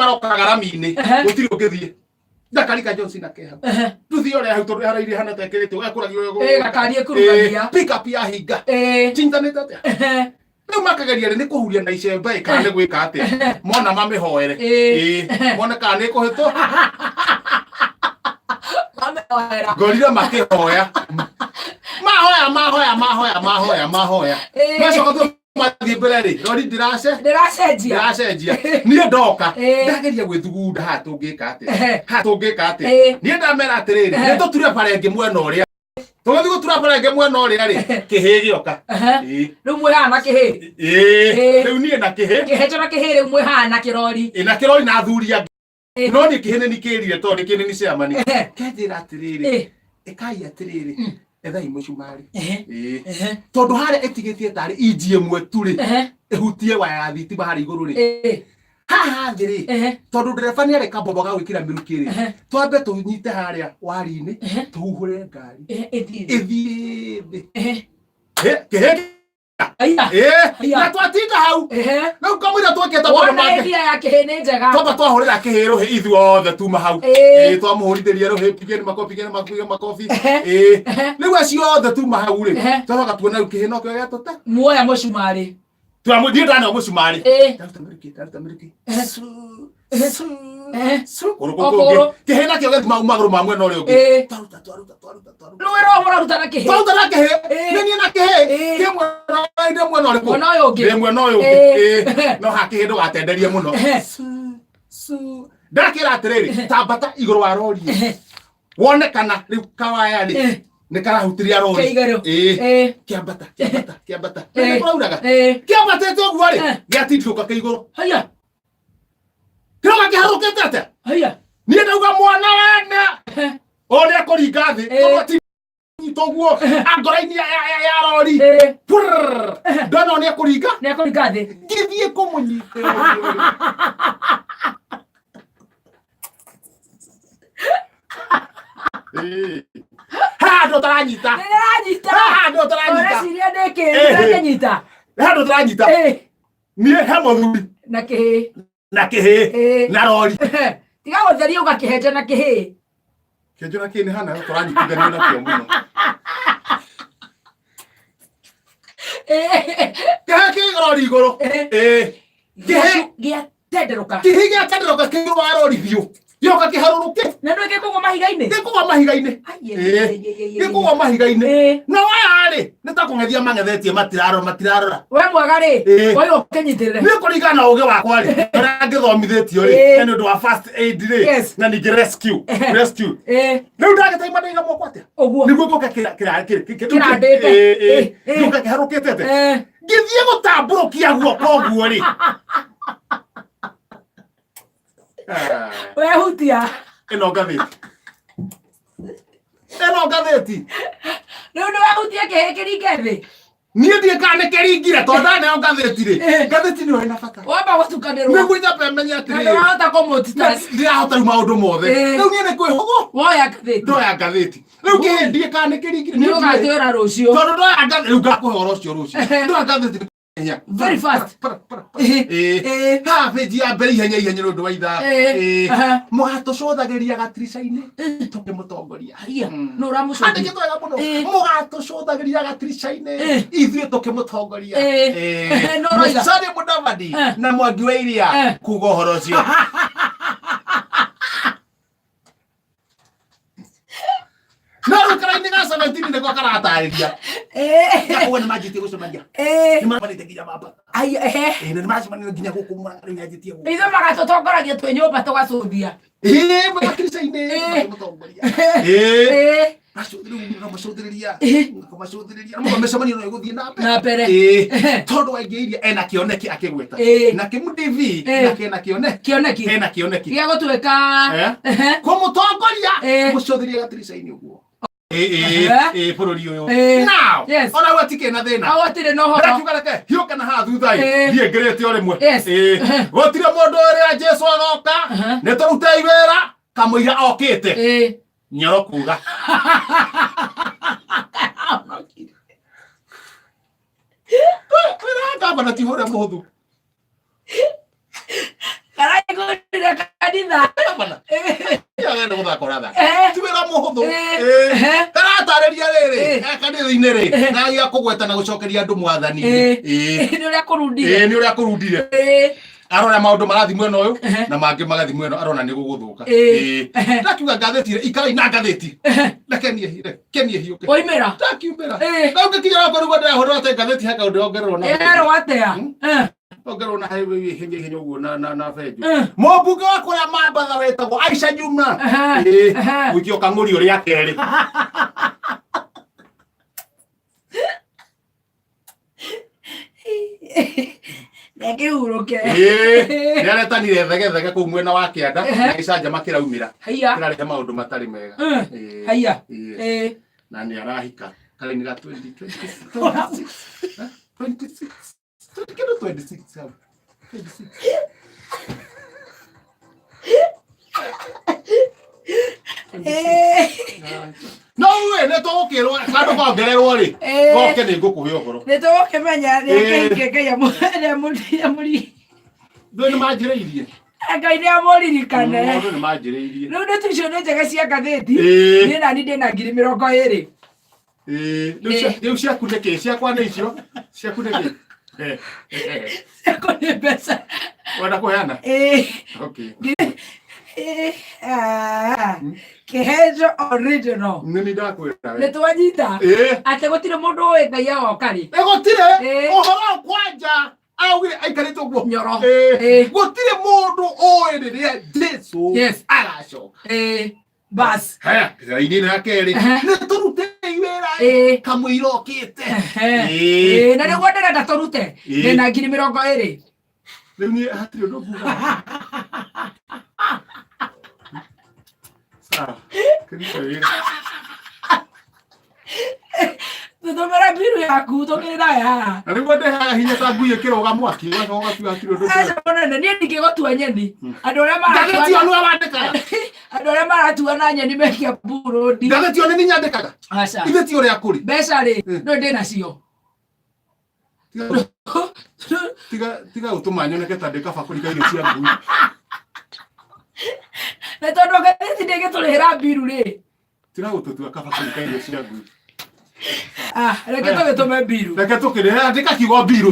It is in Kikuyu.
marokaga rami-inĩ, gũtirĩ ũngĩthiĩ. Ndakarika Johnson na keha. Nduthi ũrĩa hau tondũ harairie hana tekĩrĩte ũgakũragio. Ĩĩ, gakari ĩkurugagia. Pick up ya hinga. Cintanĩte atĩa? Rĩu makageria rĩ nĩ kũhuria na icembe ĩ, kana nĩ gwĩka atĩa? Mona mamĩhoere. Ĩĩ, mone kana nĩ kũhĩtwo. Mamĩhoera. Ngorire makĩhoya. Mahoya, mahoya, mahoya, mahoya, mahoya. Macoka tu mathiĩ mbere rĩ, rori ndĩrace Ndĩracenjia. Ndĩracenjia. Niĩ ndoka ndageria gwĩthugunda haha tũngĩka atĩa, haha tũngĩka atĩa. Niĩ ndamera atĩrĩrĩ, nĩ tũture bara ĩngĩ mwena ũrĩa tũgĩthiĩ gũtura bara ĩngĩ mwena ũrĩa rĩ, kĩhĩ gĩoka. Ĩĩ. Rĩu mwĩ haha na kĩhĩ. Ĩĩ. Rĩu niĩ na kĩhĩ. Kĩhĩ na kĩhĩ rĩu mwĩ haha na kĩrori. Ĩ, na kĩrori na athuri angĩ. No niĩ kĩhĩ nĩ nikĩrire tondũ nĩ kĩnini chairman. Kenjĩra atĩrĩrĩ, ĩkai atĩrĩrĩ, ethai mũcumarĩ. Ĩĩ. Tondũ harĩa ĩtigĩtie tarĩ inji ĩmwe tu rĩ, ĩhutie waya ya thitima harĩa igũrũ rĩ, haha thĩ rĩ, tondũ ndereba nĩ arĩ kambobo ga gwĩkĩra mĩrukĩ rĩ, twambe tũnyite harĩa wari-inĩ, tũhuhũre ngari Ĩthiĩ. ĩthiĩ thĩ. Kĩhĩ. Aya. Ĩĩ, Aya. na twatinda hau rĩu kamũira twĩkĩte maũndũ Wona mangĩ idea ya kĩhĩ nĩ njega. Twamba twahũrĩra kĩhĩ rũhĩ ithuothe tuma hau. Ĩĩ. Ĩĩ, twamũhũrithĩria rũhĩ, pigeni makobi, pigeni makobi, makobi. Ĩĩ. Rĩu acio othe tuma hau rĩ, twacoka tuona rĩu kĩhĩ nokĩo gĩatũte. Muoya mũcumarĩ. Twamũthiĩ ndana mũcumarĩ. Ndaruta mĩrukĩ, ndaruta mĩrukĩ. Su, su, su. Kũgũrũ kũu O kũngĩ. kũgũrũ. Kĩhĩ nakĩo gĩthima magũrũ ma mwena ũrĩa ũngĩ. Twaruta, twaruta, twaruta, twaruta. Rũĩ rwa mũraruta na kĩhĩ. Twaruta na kĩhĩ. Nĩ niĩ na kĩhĩ. Kĩ mwena ndĩ mwena ũrĩkũ? Mwena ũyũ ũngĩ. Ndĩ mwena ũyũ ũngĩ. Ĩĩ. No ha kĩhĩ ndũgatenderie mũno. Su, su. Ndakĩra atĩrĩrĩ, tambata igũrũ wa rori. Wone kana rĩu kawaya rĩ nĩ karahutiria rori. Ke igũrũ. Ĩĩ. Kĩambata, kĩambata, kĩambata. Nĩ kũrauraga. Kĩambatĩte ũguo rĩ, gĩatindĩũka kĩ igũrũ. Haya. Kĩroka kĩharũkĩte atĩa? Haya. Niĩ ndauga mwana wene o nĩ akũringa thĩ. Tondũ ti nyita ũguo angora-inĩ ya rori. Purr. Ndona o nĩ akũringa. Nĩ akũringa thĩ. Ngĩthiĩ kũmũnyitĩra. Ĩĩ. Haha andũ ũtaranyita. Nĩndĩranyita. Haha andũ ũtaranyita. Ũreciria ndĩkĩ? Ndĩrakĩnyita. Haha andũ ũtaranyita. Niĩ he mũthuri Na kĩhĩ. Na kĩhĩ na rori. Tiga gũtheria ũgakĩhenja na kĩhĩ. Kĩenjo na kĩhĩ nĩ hana tũranyitithanio nakĩo mũno. Kĩhĩ kĩ rori igũrũ. Ĩĩ. Kĩhĩ Gĩatenderũka. Kĩhĩ gĩatenderũka kĩ igũrũ wa rori biũ. Gĩoka kĩharũrũke. Na ndũĩ gĩkũgwa mahiga-inĩ? Gĩkũgwa mahiga-inĩ. Ĩĩ. Gĩkũgwa mahiga-inĩ. Na waya rĩ, nĩ ta kũng'ethia mang'ethetie matirarora matirarora. We mwega rĩ, Ĩĩ. woiga ũkĩnyitĩrĩre. Nĩ kũringana na ũgĩ wakwa rĩ, ũrĩa ngĩthomithĩtio rĩ, na nĩ ũndũ wa first aid rĩ, na ningĩ rescue, rescue. Rĩu ndagĩtarĩ mandaiga moko atĩa? Ũguo. Nĩguo gĩũke kĩra kĩra kĩra Kĩrandĩte. Ĩĩ, ĩĩ. Gĩũke kĩharũkĩte atĩa? Ngĩthiĩ gũtambũrũkia guoko ũguo rĩ. Wehutia. Ĩno ngathĩti. Ĩno ngathĩti. Rĩu nĩ wehutia kĩhĩ kĩringe thĩ. Niĩ ndiĩ kana nĩ kĩringire tondũ ndaneo ngathĩti rĩ. Ngathĩti nĩyo ĩna bata. Wamba gũtukanĩrwo. Nĩguo nyambe menye Na atĩrĩrĩ. ndũrahota kũ-multitask. Ndirahota rĩu maũndũ mothe. Rĩu niĩ nĩ kwĩhũgũ. Woya ngathĩti. Ndoya ngathĩti. Rĩu kĩhĩ ndiĩ kana nĩ kĩringire. Nĩ ũgatwĩra rũciũ. Tondũ ndoya ngathĩti rĩu ngakũhe ũhoro ũcio rũciũ. Ndoya ngathĩti ihenya. Very fast. Ĩĩ. Haha page ya mbere ihenya ihenya nĩ ũndũ wa ithaa. Ĩĩ. Ĩĩ. Mũgatũcũthagĩria gatirica-inĩ tũkĩmũtongoria. Haiya, nũ ũramũcũthia? Andĩkĩtwo wega mũno. Ĩĩ. Mũgatũcũthagĩria gatirica-inĩ Ĩĩ. ithuĩ tũkĩmũtongoria. Ĩĩ. Ĩĩ. Nũ ũroiga? Musalia Mudavadi na Mwangi wa Iria kuga ũhoro ũcio. No rĩu karaini ga 17 nĩko karatarĩria. Koguo nĩ manjĩtie gũcemania. Nĩ mamanĩte nginya mamba. Ĩĩ, na nĩ macemania nginya gũkũ rĩu nyanjĩtie gũkũ. Ithuĩ magatũtongoragia twĩ nyũmba tũgacũthia. Ĩĩ, makirica-inĩ makĩmũtongoria. Ĩĩ. Macũthĩrĩria macũthĩrĩria mũno mĩcemanio no ĩgũthiĩ na mbere Na mbere. Ĩĩ. Tondũ waingĩirie ena kĩoneki akĩgweta na kĩmu TV na kĩna kĩoneki Kĩoneki. ena kĩoneki Gĩa gũtuĩka. Kũmũtongoria mũcũthĩrĩrie gatirica-inĩ ũguo. Ĩĩ, ĩĩ, ĩĩ, bũrũri ũyũ. Now, ona rĩu atikĩrĩ na thĩna. Hau hatirĩ na ũhoro. Ndĩrakiuga reke hiũke na haha thutha ĩ. Thiĩ ngĩrĩte o rĩmwe. Yes. Ĩĩ. Gũtirĩ mũndũ ũrĩa Jesu agoka. Nĩ tũrutei wĩra kamũira okĩte. Nyoro kuga. Kwĩra ngamba na ti ũrĩa mũhũthũ. Karaigũrire. Mũthako ũrathaka. Eh. Ti wĩra mũhũthũ. Eh. Ĩĩ. Ehe. Karatarĩria rĩrĩ Eh. kanitha-inĩ rĩ Eh. na gĩa kũgweta na gũcokeria andũ mwathani Eh. Ĩĩ. Nĩ ũrĩa kũrundire. Ĩĩ, nĩ ũrĩa kũrundire. Eh. Arona maũndũ marathiĩ mwena ũyũ Ehe. na mangĩ magathiĩ mwena arona nĩ gũgũthũka. Ĩĩ. Ĩĩ. Ehe. Ndakiuga ngathĩti rĩ ikarai na ngathĩti. Reke niĩ reke niĩ hiũke. Oimĩra. Ndakiumĩra. Ĩĩ. Na ũngĩkinya wakwa nĩguo ndĩrahũrĩrwo atĩ ngathĩti he kaũndũ yongererwo na Ĩrerwo atĩa? Eh. ongererwo na ihenya ihenya ũguo na benjũ. Eh. Mũmbunge wa kũrĩa Mambatha wetagwo Aisha Juma. Ehe. Ĩĩ. Ehe. Gũikio kang'ũri ũrĩa kerĩ. Reke hurũke. Ĩĩ. Nĩaretanire thegethege kũu mwena wa kĩanda Ehe. na gĩcanjama kĩraumĩra. Haiya. Kĩrarehe maũndũ matarĩ mega. Eh. Ĩĩ. Haiya. Ĩĩ. Eh. Na nĩ arahika karaini ga 2026. 26. Kĩndũ 26 hau. 26. Eh. No we nĩ tũgũkĩrwo handũ kongererwo rĩ. Eh. Goke nĩ ngũkũhe ũhoro. Nĩ tũgũkĩmenya Eh. rĩake Ngai amũri. Ndũĩ nĩ manjĩrĩirie. Ngai nĩ amũririkane. Maũndũ nĩ manjĩrĩirie. Rĩu nĩ tuicio nĩ njega cia ngathĩti. Ĩĩ. Niĩ nani ndĩ na 20,000. Ĩĩ, rĩu ciaku nĩ kĩ? Ciakwa nĩ icio. Ciaku nĩ kĩ? Eh, eh, Ciakwa nĩ mbeca. Wenda kũheana? Ĩĩ. Okay. Ĩĩ. Ah. Kĩhenjo original. Nĩ nĩ ndakwĩra Nĩ we. twanyita. Ĩĩ. Atĩ gũtirĩ mũndũ ũĩ Ngai agoka rĩ. Ĩ gũtirĩ Ĩĩ. ũhoro kwanja augire aikarĩte ũguo. Nyoro. Ĩĩ. Ĩĩ. Gũtirĩ mũndũ ũĩ rĩrĩa Jesũ Yes. agacoka. Ĩĩ. Bas. Haya, raini ĩno ya kerĩ. Ehe. Nĩ tũrutei wĩra Ĩĩ. kamũira okĩte. Ehe. Ĩĩ. Ĩĩ, na nĩguo ndĩrenda tũrute. Ĩĩ. Ndĩna 20,000. Rĩu niĩ hatirĩ ũndũ nguga. Sawa. Kĩrute wĩra. Tũtũmĩre mbiru yaku tũkĩrĩ nayo haha. Na nĩguo ndehaga hinya ta ngui ĩkĩrũga mwaki ũgacoka ũgatua hatirĩ ũndũ Aca mũnene, niĩ ndingĩgũtua nyeni. Andũ arĩa Ngathĩti ĩyo maratua nĩwe wandĩkaga. andũ arĩa maratua na nyeni mekia mburũndi. Ngathĩti ĩyo nĩ niĩ nyandĩkaga. Aca. Ithe ti ũrĩa kũrĩ. Mbeca rĩ, no ndĩ nacio. Tiga gũtũma nyoneke ta ndĩ kabakũri ka irio cia ngui. Na tondũ ngathĩti ndĩngĩtũrĩhĩra mbiru rĩ. Tiga gũtũtua kabakũri ka irio cia ngui. Ah, reke tũgĩtũme mbiru. Reke tũkĩrĩhe andĩka kiugo mbiru.